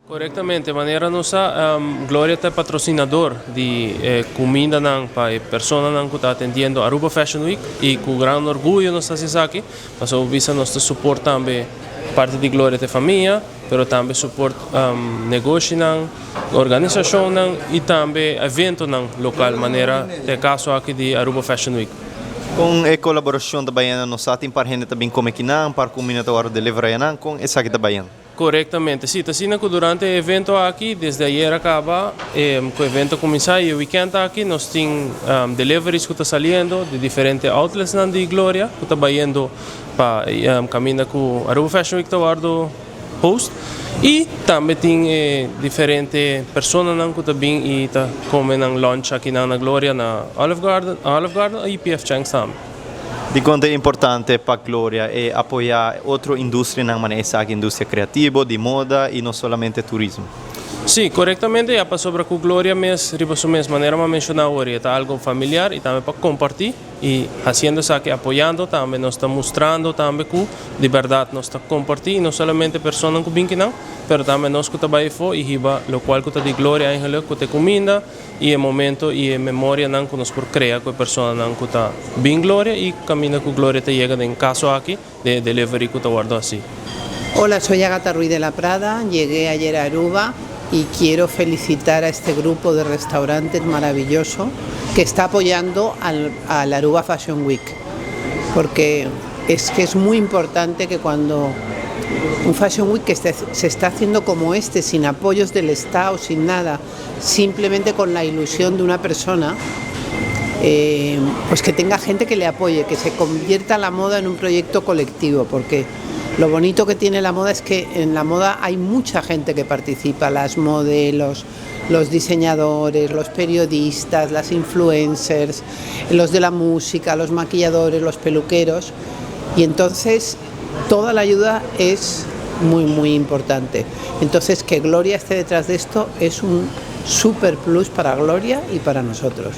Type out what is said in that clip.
Korektamente, manera nos sa, Gloria ta patrosinador di kumindanan pa e personanan ku ta atendiendo Aruba Fashion Week i ku gran orguyo nos ta hasi esaki, pasobra bisa nos ta support tambe parti di Gloria ta e famia, pero tambe support negoshinan, organisashonnan i tambe eventonan lokal manera ta e kaso aki di Aruba Fashion Week. Kon e kolaborashon ta bayendo? Nos sa tin par hende ta bin kome kinan, par kuminda ta wòrdu deliver ayanan, kon esaki ta bayendo? Korektamente, si. Ta asina ku durante e evento aki, desde ayer a kaba, ku e evento a kuminsá i e wikènt aki, nos tin deliveries ku ta saliendo di diferente outletsnan di Gloria ku ta bayendo pa kaminda ku Aruba Fashion Week ta wòrdu host. I tambe tin e diferente personanan ku ta bin i ta kome nan lunch akinan na Gloria na Olive Garden, Olive Garden i PF Chang's tambe. Dikon ta importante pa Gloria e apoyá otro industrianan manera esaki, industria kreativo, di moda i no solamente turismo? Sí, korektamente ya pasobra ku Gloria mes riba su mes manera mi a menshoná awor e ta algo familiar i tambe pa kompartí i hasiendo esaki apoyando tambe nos ta mustrando tambe ku di bèrdat nos ta kompartí i no solamente personanan ku bin kinan pero tambe nos ku ta bai afó i hiba lokual ku ta di Gloria eigenlik ku ta e kuminda i e momento i e memorianan ku nos por krea ku e personanan ku ta bin Gloria i kaminda ku Gloria ta yega den kaso aki den e delivery ku ta wòrdu hasi. Hola, soy Agatha Ruiz de la Prada, llegué ayer a Aruba y quiero felicitar a este grupo de restaurantes maravilloso que está apoyando al, al Aruba Fashion Week, porque es que es muy importante que cuando un Fashion Week que se está haciendo como este, sin apoyos del Estado, sin nada, simplemente con la ilusión de una persona, pues que tenga gente que le apoye, que se convierta la moda en un proyecto colectivo, porque lo bonito que tiene la moda es que en la moda hay mucha gente que participa, las modelos, los diseñadores, los periodistas, las influencers, los de la música, los maquilladores, los peluqueros, y entonces toda la ayuda es muy, muy importante. Entonces, que Gloria esté detrás de esto es un super plus para Gloria y para nosotros.